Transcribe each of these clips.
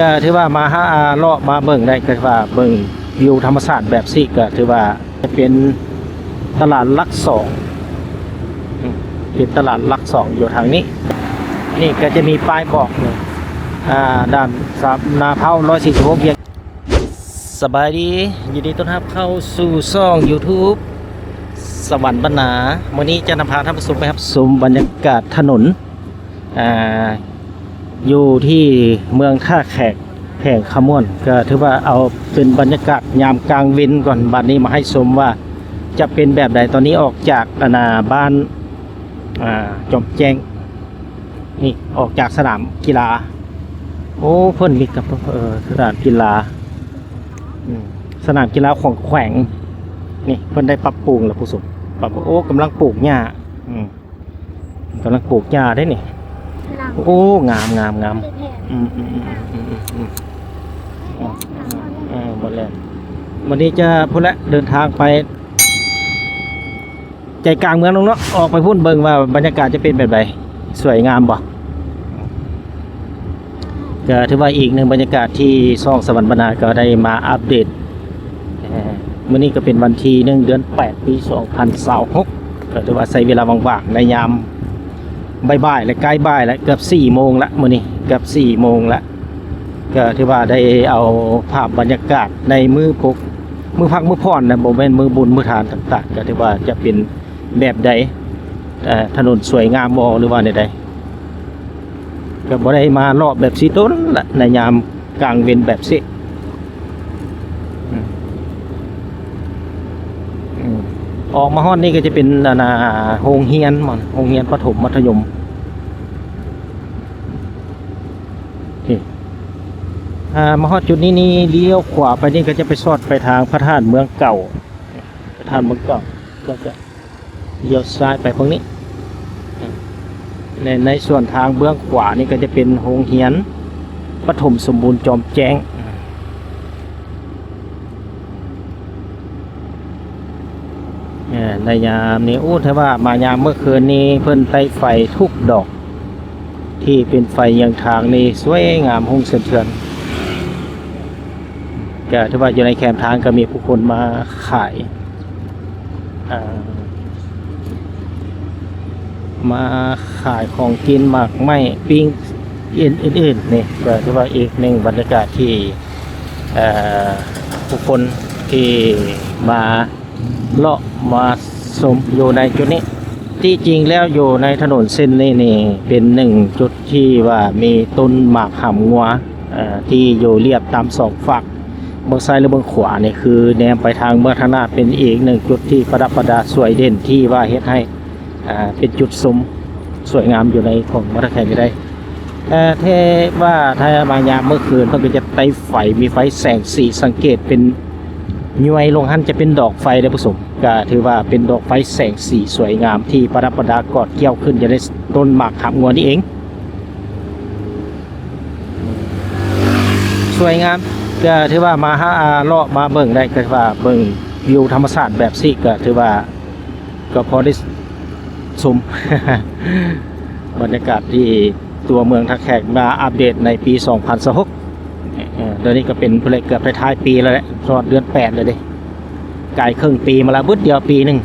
ກໍຖືວ່າມາຫາ ອ່າ ເລາະມາເບິ່ງໄດ້ ກໍຖືວ່າເບິ່ງວິວທຳມະຊາດແບບຊີ້ ກໍຖືວ່າຈະເປັນຕະຫຼາດຫຼັກສອງ ເປັນຕະຫຼາດຫຼັກສອງຢູ່ທາງນີ້. ນີ້ກໍຈະມີປ້າຍບອກ ອ່າ ດ່ານສາມນາເພົາ ຮ້ອຍສີ່ສິບຫົກ ວຽງ. ສະບາຍດີ ຍິນດີຕ້ອນຮັບເຂົ້າສູ່ຊ່ອງ YouTube ສະຫວັນບັນນາ. ມື້ນີ້ຈະນຳພາທ່ານຜູ້ຊົມໄປຮັບຊົມບັນຍາກາດຖະໜົນ ອ່າ ຢູ່ທີ່ເມືອງທ່າແຂກ ແຂວງຄຳມ່ວນ ກໍຖືວ່າເອົາເປັນບັນຍາກາດຍາມກາງເວັນກ່ອນ. ບັດນີ້ມາໃຫ້ຊົມວ່າຈະເປັນແບບໃດ. ຕອນນີ້ອອກຈາກ ອັນນ່າ ບ້ານ ອ່າ ຈອມແຈ້ງ ນີ້ ອອກຈາກສະໜາມກິລາ. ໂອ້ ເພິ່ນມີກັບ ເອີ ສະໜາມກິລາ ອືມ ສະໜາມກິລາຂອງແຂວງ ນີ້ ເພິ່ນໄດ້ປັບປຸງແລ້ວ ຜູ້ຊົມ ປັບ ໂອ້ ກຳລັງປູກຫຍ້າ ອືມ ກຳລັງປູກຫຍ້າເດ້ນີ້. ໂອ້ ງາມ ງາມ ງາມ ອືມ ອືມ ເອີ ບໍ່ແລ່ນ. ວັນນີ້ຈະພຸ້ນແຫຼະ ເດີນທາງໄປໃຈກາງເມືອງເນາະ ອອກໄປພຸ້ນເບິ່ງວ່າບັນຍາກາດຈະເປັນແບບໃດ ສວຍງາມບໍ່. ກໍຖືວ່າອີກໜຶ່ງບັນຍາກາດທີ່ຊ່ອງສະຫວັນບັນນາກໍໄດ້ມາອັບເດດ. ມື້ນີ້ກໍເປັນວັນທີໜຶ່ງ ເດືອນແປດ ປີສອງພັນຊາວຫົກ ກໍຖືວ່າໃຊ້ເວລາວ່າງໆໃນຍາມບ່າຍໆ ແລະ ໃກ້ບ່າຍແລ້ວ ເກືອບສີ່ໂມງລະ ມື້ນີ້ເກືອບສີ່ໂມງລະ ກໍຖືວ່າໄດ້ເອົາພາບບັນຍາກາດໃນມື້ປົກ ມື້ພັກມື້ຜ່ອນນະ ບໍ່ແມ່ນມື້ບຸນມື້ທານຕ່າງໆ ກໍຖືວ່າຈະເປັນ ແບບໃດ ເອີ ຖະໜົນສວຍງາມບໍ່ ຫຼືວ່າແນວໃດ. ກໍບໍ່ໄດ້ມາເລາະແບບຊີ້ດົນລະ ໃນຍາມກາງເວັນແບບຊີ້. ອືມ ອືມ ອອກມາຮອດນີ້ກໍຈະເປັນ ອັນນ່າ ໂຮງຮຽນ ໂຮງຮຽນປະຖົມມັດທະຍົມ. ອ່າ ມາຮອດຈຸດນີ້ນີ້ ລ້ຽວຂວາໄປນີ້ກໍຈະໄປສອດໄປທາງພະທາດເມືອງເກົ່າ ພະທາດເມືອງເກົ່າ ແລ້ວກໍ ລ້ຽວຊ້າຍໄປຝັ່ງນີ້ ແລະ ໃນສ່ວນທາງເບື້ອງຂວານີ້ກໍຈະເປັນໂຮງຮຽນປະຖົມສົມບູນຈອມແຈ້ງ. ເອີ ໃນຍາມນີ້ ໂອ້ ແຕ່ວ່າມາຍາມເມື່ອຄືນນີ້ ເພິ່ນໄຕ້ໄຟທຸກດອກ ທີ່ເປັນໄຟເຍືອງທາງນີ້ ສວຍງາມຮຸ່ງເຮືອງເທື່ອນ. ກໍຖືວ່າຢູ່ໃນແຄມທາງກໍມີຜູ້ຄົນມາຂາຍ ອ່າ ມາຂາຍຂອງກິນ ໝາກໄມ້ ປີ້ງ ອື່ນໆ ນີ້ ກໍຖືວ່າອີກໜຶ່ງບັນຍາກາດທີ່ ເອີ ຜູ້ຄົນທີ່ມາ ເລາະມາຊົມຢູ່ໃນຈຸດນີ້. ທີ່ຈິງແລ້ວຢູ່ໃນຖະໜົນເສັ້ນນີ້ນີ້ ເປັນໜຶ່ງຈຸດທີ່ວ່າມີຕົ້ນໝາກຫາມງົວ ເອີ ທີ່ຢູ່ລຽບຕາມສອງຟາກ ເບື້ອງຊ້າຍ ແລະ ເບື້ອງຂວານີ້ ຄືແນມໄປທາງເບື້ອງທາງໜ້າ ເປັນອີກໜຶ່ງຈຸດທີ່ປະດັບປະດາສວຍເດັ່ນ ທີ່ວ່າເຮັດໃຫ້ ອ່າ ເປັນຈຸດຊົມສວຍງາມຢູ່ໃນຂອງວັດທ່າແຂກນີ້ໄດ້. ເອີ ແຕ່ວ່າຖ້າມາຍາມມື້ຄືນ ເພິ່ນກໍຈະໄຕ້ໄຟ ມີໄຟແສງສີ ສັງເກດເປັນຍວຍລົງຫັ້ນ ຈະເປັນດອກໄຟເດ້ຜູ້ຊົມ ກໍຖືວ່າເປັນດອກໄຟແສງສີສວຍງາມ ທີ່ປະດັບປະດາກອດກ່ຽວຂຶ້ນຢູ່ໃນຕົ້ນໝາກຫາມງົວນີ້ເອງ. ສວຍງາມ ກໍຖືວ່າມາຫາ ອ່າ ເລາະມາເບິ່ງໄດ້ ກໍຖືວ່າເບິ່ງວິວທຳມະຊາດແບບຊີ້ ກໍຖືວ່າ ກໍພໍໄດ້ຊົມ ບັນຍາກາດທີ່ຕົວເມືອງທ່າແຂກມາອັບເດດໃນປີສອງພັນຊາວຫົກ. ເອີ ດຽວນີ້ກໍເປັນພຸ້ນແຫຼະ ເກືອບທ້າຍໆປີແລ້ວແຫຼະ ຮອດເດືອນແປດແລ້ວເດ້ ກາຍເຄິ່ງປີມາແລ້ວ ບຶດດຽວປີໜຶ່ງ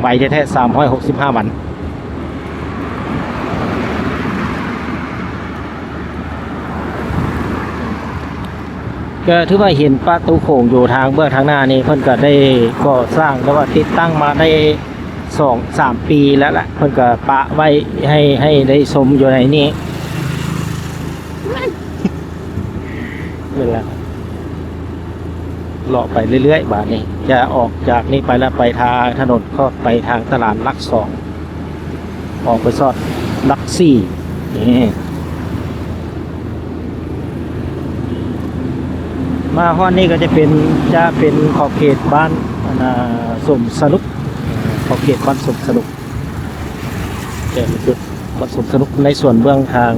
ໄວແທ້ໆ ສາມຮ້ອຍຫົກສິບຫ້າວັນ. ກໍຖືວ່າເຫັນປະຕູໂຂງຢູ່ທາງເບື້ອງທາງໜ້ານີ້ ເພິ່ນກໍໄດ້ກໍ່ສ້າງ ຫຼືວ່າຕິດຕັ້ງມາໄດ້ສອງສາມປີແລ້ວລະ ເພິ່ນກໍປະໄວ້ໃຫ້ ໃຫ້ໄດ້ຊົມຢູ່ໃນນີ້. ເວລາ ເລາະໄປເລື້ອຍໆ ບາດນີ້ຈະອອກຈາກນີ້ໄປແລ້ວ ໄປທາງຖະໜົນ ກໍໄປທາງຕະຫຼາດຫຼັກສອງ ອອກໄປຊອດຫຼັກສີ່ນີ້. ມາຮອດນີ້ກໍຈະເປັນ ຈະເປັນຂອບເຂດບ້ານ ອັນນ່າ ສົມສະໜຸກ ຂອບເຂດບ້ານສົມສະໜຸກ ແຕ່ເປັນຈຸດບ້ານສົມສະໜຸກ ໃນສ່ວນເບື້ອງທາງ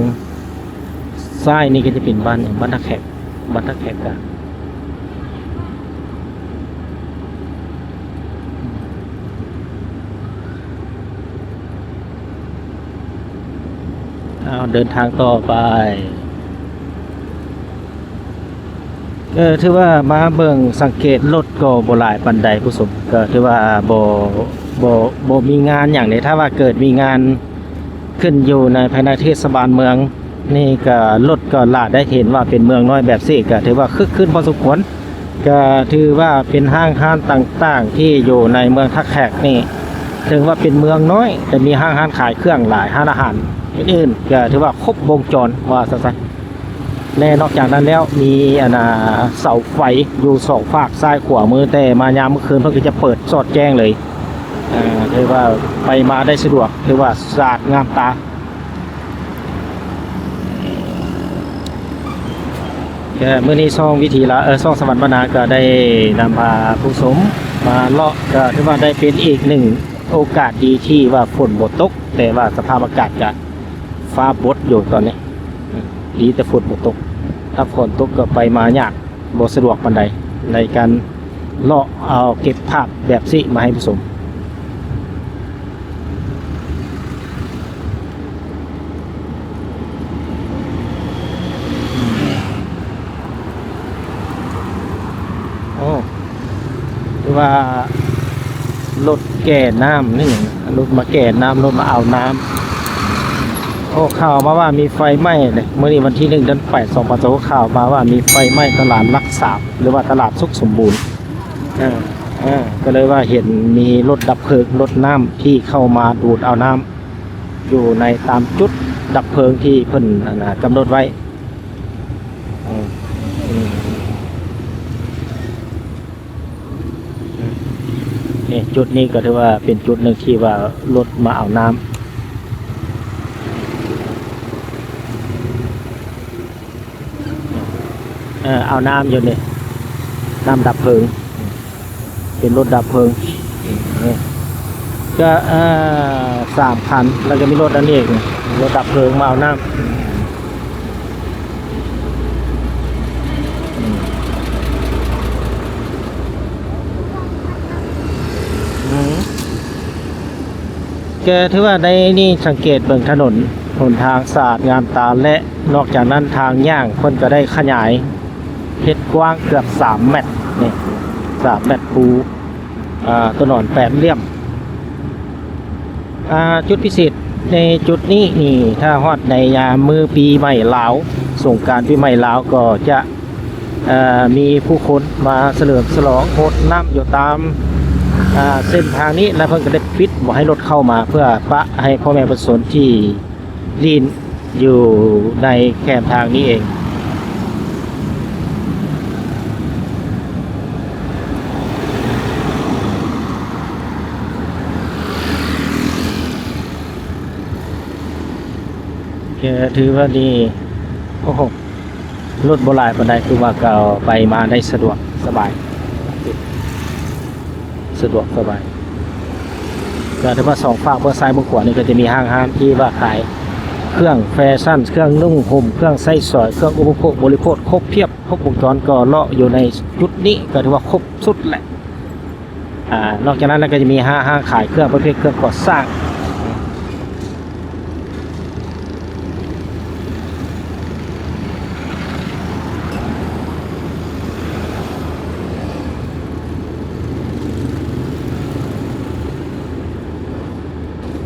ຊ້າຍນີ້ກໍຈະເປັນບ້ານ ບ້ານທ່າແຂກ ບ້ານທ່າແຂກກາງ. ເອົາ ເດີນທາງຕໍ່ໄປ. ກໍຖືວ່າມາເບິ່ງສັງເກດລົດກໍບໍ່ຫຼາຍປານໃດຜູ້ຊົມ, ກໍຖືວ່າບໍ່ ບໍ່ ບໍ່ມີງານຫຍັງເດ. ຖ້າວ່າເກີດມີງານຂຶ້ນຢູ່ໃນພາຍໃນເທດສະບານເມືອງນີ້ ກໍລົດກໍຫຼາຍໄດ໋. ເຫັນວ່າເປັນເມືອງນ້ອຍແບບຊີ້ ກໍຖືວ່າຄຶກຄື້ນພໍສົມຄວນ. ກໍຖືວ່າເປັນຫ້າງຮ້ານຕ່າງໆທີ່ຢູ່ໃນເມືອງທ່າແຂກນີ້ ເຖິງວ່າເປັນເມືອງນ້ອຍ ແຕ່ມີຫ້າງຮ້ານຂາຍເຄື່ອງຫຼາຍ, ຮ້ານອາຫານອື່ນໆ ກໍຖືວ່າຄົບວົງຈອນ ວ່າຊັ້ນຊະ. ແລະນອກຈາກນັ້ນແລ້ວ ມີອັນນ່າ ເສົາໄຟຢູ່ສອງຟາກຊ້າຍຂວາມື, ແຕ່ມາຍາມມື້ຄືນເພິ່ນກໍຈະເປີດສອດແຈ້ງເລີຍ. ເອີ ຖືວ່າໄປມາໄດ້ສະດວກ, ຖືວ່າສະອາດງາມຕາ. ແຕ່ມື້ນີ້ຊ່ອງວິຖີລາວ ເອີ ຊ່ອງສະຫວັນບັນນາ ກໍໄດ້ນຳພາຜູ້ຊົມມາເລາະ, ກໍຖືວ່າໄດ້ເປັນອີກໜຶ່ງໂອກາດດີທີ່ວ່າຝົນບໍ່ຕົກ, ແຕ່ວ່າສະພາບອາກາດກະຟ້າບົດຢູ່ຕອນນີ້. ເອີ ດີແຕ່ຝົນບໍ່ຕົກ, ຖ້າຝົນຕົກກໍໄປມາຍາກ ບໍ່ສະດວກປານໃດໃນການເລາະເອົາເກັບພາບແບບຊີ້ມາໃຫ້ຜູ້ຊົມ. ໂອ້ ຄືວ່າລົດແກ່ນ້ຳນີ້ ລົດມາແກ່ນ້ຳ ລົດມາເອົານ້ຳ. ໂອ້ ຂ່າວມາວ່າມີໄຟໄໝ້ເດ້ ມື້ນີ້ວັນທີໜຶ່ງ ເດືອນແປດ ສອງພັນຊາວຫົກ ຂ່າວມາວ່າມີໄຟໄໝ້ຕະຫຼາດຫຼັກສາມ ຫຼືວ່າຕະຫຼາດສຸກສົມບູນ. ເອີ ເອີ ກໍເລີຍວ່າເຫັນມີລົດດັບເພີງ ລົດນ້ຳທີ່ເຂົ້າມາດູດເອົານ້ຳຢູ່ໃນຕາມຈຸດດັບເພີງທີ່ເພິ່ນ ອັນນ່າ ກຳນົດໄວ້. ເອີ ເອີ ນີ້ ຈຸດນີ້ກໍຖືວ່າເປັນຈຸດໜຶ່ງທີ່ວ່າລົດມາເອົານ້ຳ ເອີ ເອົານ້ຳຢູ່ນີ້ ນ້ຳດັບເພີງ ເປັນລົດດັບເພີງ ເອີ ກໍ ເອີ ສາມຄັນ ແລ້ວກໍມີລົດອັນນີ້ອີກ ລົດດັບເພີງມາເອົານ້ຳ. ອືມ ກໍຖືວ່າໄດ້ນີ້ ສັງເກດເບິ່ງຖະໜົນຫົນທາງສະອາດງາມຕາ ແລະ ນອກຈາກນັ້ນທາງຍ່າງເພິ່ນກໍໄດ້ຂະຫຍາຍເຮັດກວ້າງເກືອບສາມແມັດ ນີ້ ສາມແມັດພູ ອາ ຕົວໜອນແປດຫຼ່ຽມ. ອາ ຈຸດພິເສດໃນຈຸດນີ້ນີ້ ຖ້າຮອດໃນຍາມມື້ປີໃໝ່ລາວ ສົງການປີໃໝ່ລາວ ກໍຈະ ເອີ ມີຜູ້ຄົນມາສະເຫຼີມສະຫຼອງ ຫົດນ້ຳຢູ່ຕາມ ອາ ເສັ້ນທາງນີ້ ແລະ ເພິ່ນກໍໄດ້ປິດບໍ່ໃຫ້ລົດເຂົ້າມາ ເພື່ອປະໃຫ້ພໍ່ແມ່ປະຊາຊົນທີ່ຫຼິ້ນ ຢູ່ໃນແຄມທາງນີ້ເອງ. ກໍຖືວ່ານີ້ ໂອ້ໂຫ ລົດບໍ່ຫຼາຍປານໃດ ຄືວ່າກໍໄປມາໄດ້ສະດວກສະບາຍ. ສະດວກສະບາຍ ກໍຖືວ່າສອງຟາກເບື້ອງຊ້າຍເບື້ອງຂວານີ້ ກໍຈະມີຫ້າງຮ້ານທີ່ວ່າຂາຍເຄື່ອງແຟຊັນ ເຄື່ອງນຸ່ງຫົ່ມ ເຄື່ອງໃຊ້ສອຍ ເຄື່ອງອຸປະໂພກບໍລິໂພກ ຄົບພຽບ ຄົບວົງຈອນ. ກໍເລາະຢູ່ໃນຈຸດນີ້ກໍຖືວ່າຄົບສຸດແຫຼະ. ອາ ນອກຈາກນັ້ນແລ້ວກໍຈະມີຫ້າງ ຮ້ານຂາຍເຄື່ອງປະເພດເຄື່ອງກໍ່ສ້າງ.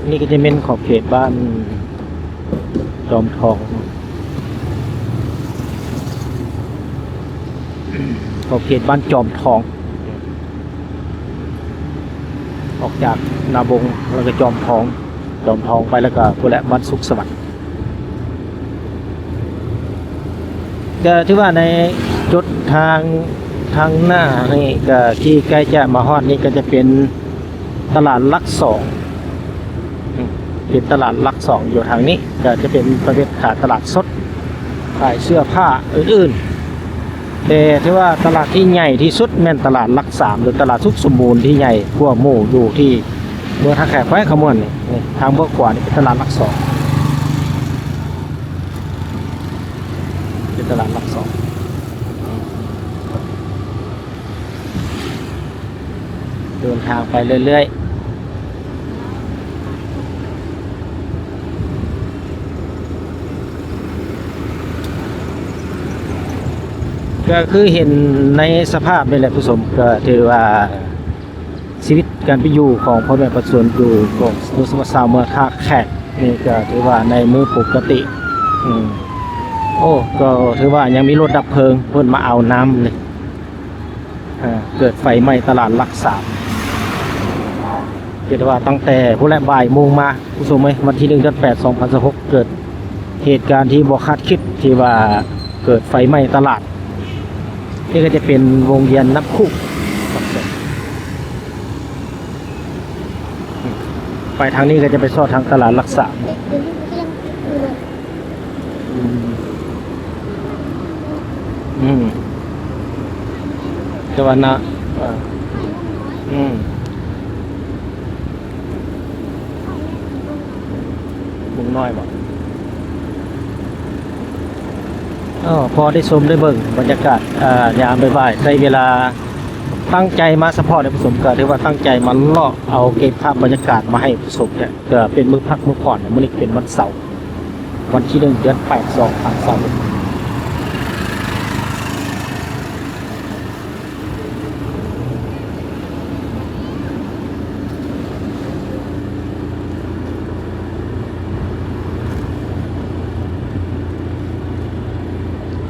ນີ້ກໍຈະແມ່ນຂອບເຂດບ້ານຈອມທອງ ຂອບເຂດບ້ານຈອມທອງ. ອອກຈາກນາບົງ ແລ້ວກໍຈອມທອງ ຈອມທອງໄປ ແລ້ວກໍພຸ້ນແຫຼະ ບ້ານສຸກສະຫວັນ. ກໍຖືວ່າໃນຈຸດທາງ ທາງໜ້ານີ້ ກໍທີ່ໃກ້ຈະມາຮອດນີ້ ກໍຈະເປັນຕະຫຼາດຫຼັກສອງ ເປັນຕະຫຼາດຫຼັກສອງຢູ່ທາງນີ້ ກໍຈະເປັນປະເພດຂາຍຕະຫຼາດສົດ ຂາຍເສື້ອຜ້າອື່ນໆ. ແຕ່ຖືວ່າຕະຫຼາດທີ່ໃຫຍ່ທີ່ສຸດແມ່ນຕະຫຼາດຫຼັກສາມ ຫຼື ຕະຫຼາດສຸກສົມບູນທີ່ໃຫຍ່ກວ່າໝູ່ຢູ່ທີ່ເມືອງທ່າແຂກ ແຂວງຄຳມ່ວນນີ້. ນີ້ ທາງເບື້ອງຂວານີ້ເປັນຕະຫຼາດຫຼັກສອງ ເປັນຕະຫຼາດຫຼັກສອງ. ເດີນທາງໄປເລື້ອຍໆ. ກໍຄືເຫັນໃນສະພາບນີ້ແຫຼະ ຜູ້ຊົມ, ກໍຖືວ່າຊີວິດການເປັນຢູ່ຂອງພໍ່ແມ່ປະຊາຊົນຢູ່ ຂອງໝູ່ຊາວເມືອງທ່າແຂກນີ້ ກໍຖືວ່າໃນມື້ປົກກະຕິ ອືມ ໂອ້ ກໍຖືວ່າຍັງມີລົດດັບເພີງເພິ່ນມາເອົານ້ຳນີ້. ເກີດໄຟໄໝ້ຕະຫຼາດຫຼັກສາມ ເຮັດວ່າຕັ້ງແຕ່ພຸ້ນແຫຼະ ບ່າຍໂມງມາ ຜູ້ຊົມເອີຍ, ວັນທີໜຶ່ງ ເດືອນແປດ ສອງພັນຊາວຫົກ ເກີດເຫດການທີ່ບໍ່ຄາດຄິດ ທີ່ວ່າເກີດໄຟໄໝ້ຕະຫຼາດ. ນີ້ກໍຈະເປັນວົງວຽນນ້ຳຄຸ ໄປທາງນີ້ກໍຈະໄປຊອດທາງຕະຫຼາດຫຼັກສາມ. ອືມ ອືມ ແຕ່ວ່ານະ ເອີ ອືມ ບຸງນ້ອຍບໍ? ເອີ ພໍໄດ້ຊົມໄດ້ເບິ່ງບັນຍາກາດ ເອີ ຍາມບ່າຍໆ ໃຊ້ເວລາຕັ້ງໃຈມາສະເພາະໃນຜູ້ຊົມ ກໍຖືວ່າຕັ້ງໃຈມາເລາະເອົາເກັບພາບບັນຍາກາດມາໃຫ້ຜູ້ຊົມແຫຼະ ກໍເປັນມື້ພັກມື້ຜ່ອນ ມື້ນີ້ເປັນວັນເສົາ. ວັນທີໜຶ່ງ ເດືອນແປດ ສອງພັນຊາວຫົກ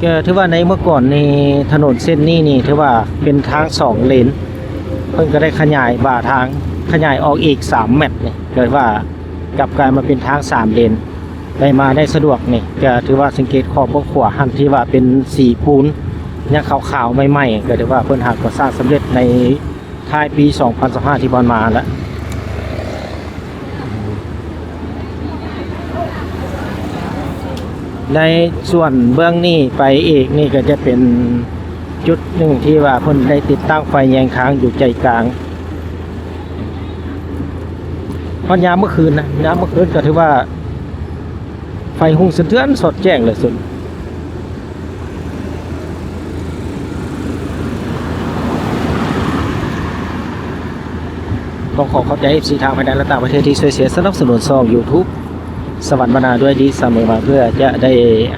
ກໍຖືວ່າໃນເມື່ອກ່ອນນີ້ ຖະໜົນເສັ້ນນີ້ນີ້ຖືວ່າເປັນທາງສອງເລນ ເພິ່ນກໍໄດ້ຂະຫຍາຍບ່າທາງ ຂະຫຍາຍອອກອີກສາມແມັດນີ້ ກໍຖືວ່າ ກັບກາຍມາເປັນທາງສາມເລນ ໄດ້ມາໄດ້ສະດວກນີ້ ກໍຖືວ່າສັງເກດຂອບເບື້ອງຂວາຫັ້ນ ທີ່ວ່າເປັນສີປູນ ຍັງຂາວໆ ໃໝ່ໆ ກໍຖືວ່າເພິ່ນຫາກໍ່ສ້າງສຳເລັດໃນທ້າຍປີສອງພັນຊາວຫ້າ ທີ່ຜ່ານມາແຫຼະ. ໃນສ່ວນເບື້ອງນີ້ໄປອີກນີ້ ກໍຈະເປັນຈຸດໜຶ່ງທີ່ວ່າເພິ່ນໄດ້ຕິດຕັ້ງໄຟແຍງທາງຢູ່ໃຈກາງ. ຮອດຍາມມື້ຄືນນະ ຍາມມື້ຄືນກໍຖືວ່າໄຟຮຸ່ງສະເທືອນສອດແຈ້ງເລີຍສຸດ. ຕ້ອງຂໍຂອບໃຈເອັຟຊີທາງພາຍໃນ ແລະ ຕ່າງປະເທດທີ່ຊ່ວຍເຊຍສະໜັບສະໜູນຊ່ອງຢູທູບ ສະຫວັນບັນນາດ້ວຍດີສະເໝີມາ ເພື່ອຈະໄດ້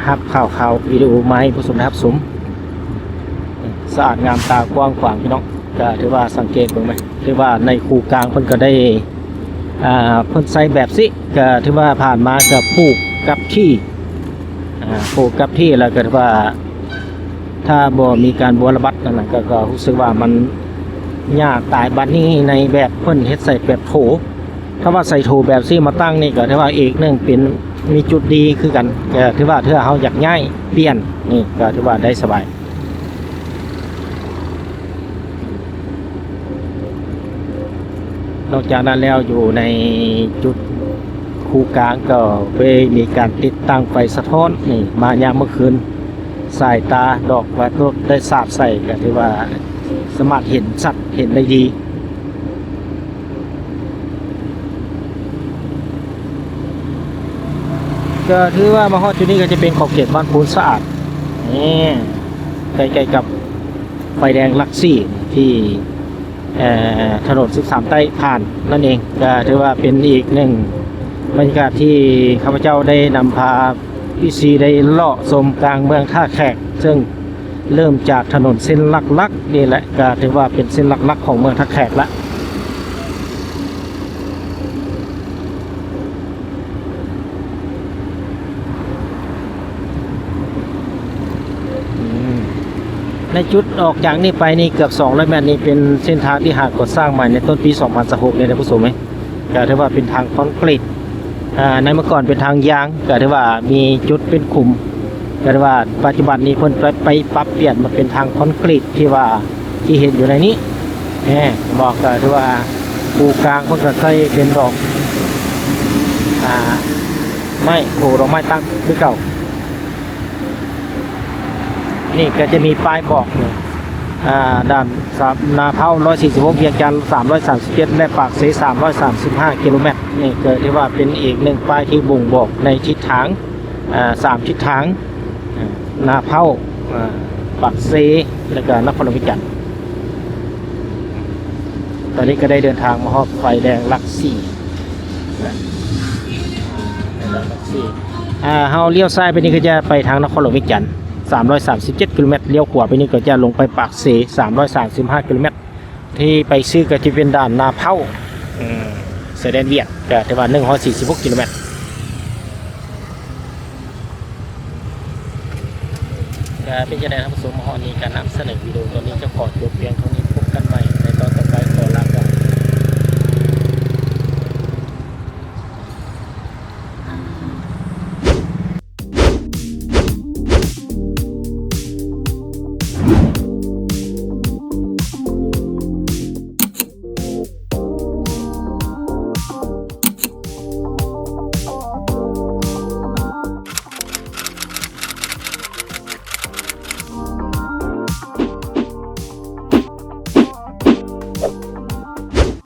ຮັບຂ່າວຄາວວິດີໂອໃໝ່ໃຫ້ຜູ້ຊົມໄດ້ຮັບຊົມ. ສະອາດງາມຕາກວ້າງຂວາງພີ່ນ້ອງ ກໍຖືວ່າສັງເກດເບິ່ງໄໝ ຖືວ່າໃນຄູກາງເພິ່ນກໍໄດ້ ອ່າ ເພິ່ນໃສ່ແບບຊີ້ ກໍຖືວ່າຜ່ານມາກໍປູກກັບທີ່ ອ່າ ປູກກັບທີ່ ແລ້ວກໍຖືວ່າຖ້າບໍ່ມີການບົວລະບັດນັ້ນນະ ກໍ ກໍຮູ້ສຶກວ່າມັນຍາກຕາຍ. ບັດນີ້ໃນແບບເພິ່ນເຮັດໃສ່ແບບໂຖ ຖ້າວ່າໃສ່ໂຖແບບຊີ້ມາຕັ້ງນີ້ ກໍຖືວ່າອີກໜຶ່ງເປັນ ມີຈຸດດີຄືກັນ ກໍຖືວ່າເທື່ອເຮົາຢາກຍ້າຍປ່ຽນນີ້ ກໍຖືວ່າໄດ້ສະບາຍ. ນອກຈາກນັ້ນແລ້ວ ຢູ່ໃນຈຸດຄູກາງກໍໄດ້ມີການຕິດຕັ້ງໄຟສະທ້ອນນີ້ ມາຍາມມື້ຄືນ ສາຍຕາດອກວ່າລົດໄດ້ສາດໃສ່ ກໍຖືວ່າສາມາດເຫັນຊັດເຫັນໄດ້ດີ. ກໍຖືວ່າມາຮອດຈຸດນີ້ກໍຈະເປັນຂອບເຂດບ້ານໂພນສະອາດ ນີ້ ໃກ້ໆກັບໄຟແດງຫຼັກສີ່ ທີ່ ເອີ ຖະໜົນສິບສາມໃຕ້ຜ່ານນັ້ນເອງ. ກໍຖືວ່າເປັນອີກໜຶ່ງບັນຍາກາດທີ່ຂ້າພະເຈົ້າໄດ້ນຳພາເອັຟຊີໄດ້ເລາະຊົມກາງເມືອງທ່າແຂກ ເຊິ່ງ ເລີ່ມຈາກຖະໜົນເສັ້ນຫຼັກໆນີ້ແຫຼະ ກໍຖືວ່າເປັນເສັ້ນຫຼັກໆຂອງເມືອງທ່າແຂກລະ. ອືມ ໃນຈຸດອອກຈາກນີ້ໄປນີ້ເກືອບສອງຮ້ອຍແມັດນີ້ ເປັນເສັ້ນທາງທີ່ຫາກໍ່ສ້າງໃໝ່ໃນຕົ້ນປີສອງພັນຊາວຫົກນີ້ນະ ຜູ້ຊົມເອີຍ. ກໍຖືວ່າເປັນທາງຄອນກຣີດ ອ່າ ໃນເມື່ອກ່ອນເປັນທາງຢາງ ກໍຖືວ່າມີຈຸດເປັນຂຸມ ກໍຖືວ່າປັດຈຸບັນນີ້ເພິ່ນໄປ ໄປປັບປ່ຽນມາເປັນທາງຄອນກຣີດທີ່ວ່າ ທີ່ເຫັນຢູ່ໃນນີ້ ແນ່ ບອກ ກໍຖືວ່າຄູກາງເພິ່ນກໍໃສ່ເປັນດອກ ອ່າ ໄມ້ ໂຖດອກໄມ້ຕັ້ງຄືເກົ່າ. ນີ້ກໍຈະມີປ້າຍບອກ ອ່າ ດ່ານນາເພົາ ຮ້ອຍສີ່ສິບຫົກ, ວຽງຈັນ ສາມຮ້ອຍສາມສິບເຈັດ ແລະ ປາກເຊ ສາມຮ້ອຍສາມສິບຫ້າ ກິໂລແມັດ. ນີ້ກໍຖືວ່າເປັນອີກໜຶ່ງປ້າຍທີ່ບົ່ງບອກໃນທິດທາງ ອ່າ ສາມທິດທາງ ອ່າ ນາເພົາ ອ່າ ປາກເຊ ແລ້ວກໍນະຄອນຫຼວງວຽງຈັນ. ຕອນນີ້ກໍໄດ້ເດີນທາງມາຮອດໄຟແດງຫຼັກສີ່ ອ່າ ເຮົາລ້ຽວຊ້າຍໄປນີ້ກໍຈະໄປທາງນະຄອນຫຼວງວຽງຈັນ. ສາມຮ້ອຍສາມສິບເຈັດກິໂລແມັດ ລ້ຽວຂວາໄປນີ້ກໍຈະລົງໄປປາກເຊ ສາມຮ້ອຍສາມສິບຫ້າກິໂລແມັດ ທີ່ໄປຊື້ກໍຈະເປັນດ່ານນາເພົ້າ ອືມ ຊາຍແດນຫວຽດ ກໍຖືວ່າໜຶ່ງຮ້ອຍສີ່ສິບຫົກກິໂລແມັດ. ກໍເປັນຈັ່ງໃດທ່ານຜູ້ຊົມ ຮອດນີ້ການນຳສະເໜີວິດີໂອຕອນນີ້ຈະຂໍຈົບພຽງເທົ່າ